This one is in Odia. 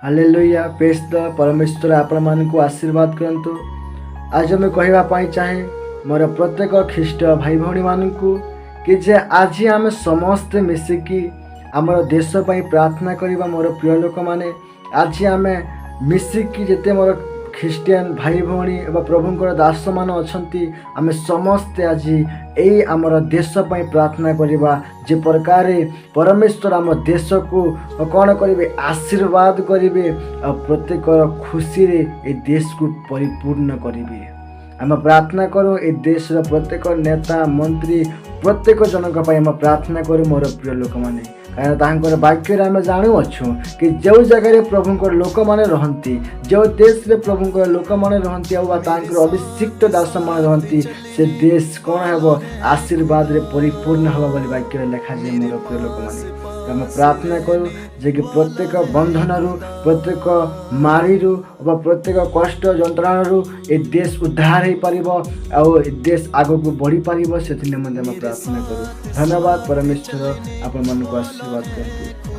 ହାଲେଲୁୟା, ପ୍ରେଜ୍ ଦ ପରମେଶ୍ୱର ଆପଣମାନଙ୍କୁ ଆଶୀର୍ବାଦ କରନ୍ତୁ। ଆଜି ମୁଁ କହିବା ପାଇଁ ଚାହେଁ ମୋର ପ୍ରତ୍ୟେକ ଖ୍ରୀଷ୍ଟ ଭାଇ ଭଉଣୀମାନଙ୍କୁ କି ଯେ ଆଜି ଆମେ ସମସ୍ତେ ମିଶିକି ଆମର ଦେଶ ପାଇଁ ପ୍ରାର୍ଥନା କରିବା। ମୋର ପ୍ରିୟ ଲୋକମାନେ, ଆଜି ଆମେ ମିଶିକି ଯେତେ ମୋର ଖ୍ରୀଷ୍ଟିଆନ ଭାଇ ଭଉଣୀ ଏବଂ ପ୍ରଭୁଙ୍କର ଦାସମାନ ଅଛନ୍ତି, ଆମେ ସମସ୍ତେ ଆଜି ଏଇ ଆମର ଦେଶ ପାଇଁ ପ୍ରାର୍ଥନା କରିବା, ଯେ ପ୍ରକାରେ ପରମେଶ୍ୱର ଆମ ଦେଶକୁ କ'ଣ କରିବେ? ଆଶୀର୍ବାଦ କରିବେ ଆଉ ପ୍ରତ୍ୟେକର ଖୁସିରେ ଏ ଦେଶକୁ ପରିପୂର୍ଣ୍ଣ କରିବେ। ଆମେ ପ୍ରାର୍ଥନା କରୁ, ଏ ଦେଶର ପ୍ରତ୍ୟେକ ନେତା, ମନ୍ତ୍ରୀ, ପ୍ରତ୍ୟେକ ଜଣଙ୍କ ପାଇଁ ଆମେ ପ୍ରାର୍ଥନା କରୁ ମୋର ପ୍ରିୟ ଲୋକମାନେ। କାରଣ ତାଙ୍କର ବାକ୍ୟରେ ଆମେ ଜାଣୁଅଛୁ କି ଯେଉଁ ଜାଗାରେ ପ୍ରଭୁଙ୍କର ଲୋକମାନେ ରହନ୍ତି, ଯେଉଁ ଦେଶରେ ପ୍ରଭୁଙ୍କର ଲୋକମାନେ ରହନ୍ତି ଆଉ ବା ତାଙ୍କର ଅଭିଷିକ୍ତ ଦାସମାନେ ରହନ୍ତି, ସେ ଦେଶ କ'ଣ ହେବ? ଆଶୀର୍ବାଦରେ ପରିପୂର୍ଣ୍ଣ ହେବ ବୋଲି ବାକ୍ୟରେ ଲେଖାଯାଏ ମୋର ପ୍ରିୟ ଲୋକମାନେ। ଆମେ ପ୍ରାର୍ଥନା କରୁ ଯେ କି ପ୍ରତ୍ୟେକ ବନ୍ଧନରୁ, ପ୍ରତ୍ୟେକ ମାରିରୁ ବା ପ୍ରତ୍ୟେକ କଷ୍ଟ ଯନ୍ତ୍ରଣାରୁ ଏ ଦେଶ ଉଦ୍ଧାର ହେଇପାରିବ ଆଉ ଏ ଦେଶ ଆଗକୁ ବଢ଼ିପାରିବ, ସେଥି ନିମନ୍ତେ ଆମେ ପ୍ରାର୍ଥନା କରୁ। ଧନ୍ୟବାଦ। ପରମେଶ୍ୱର ଆପଣମାନଙ୍କୁ ଆଶୀର୍ବାଦ କରନ୍ତୁ।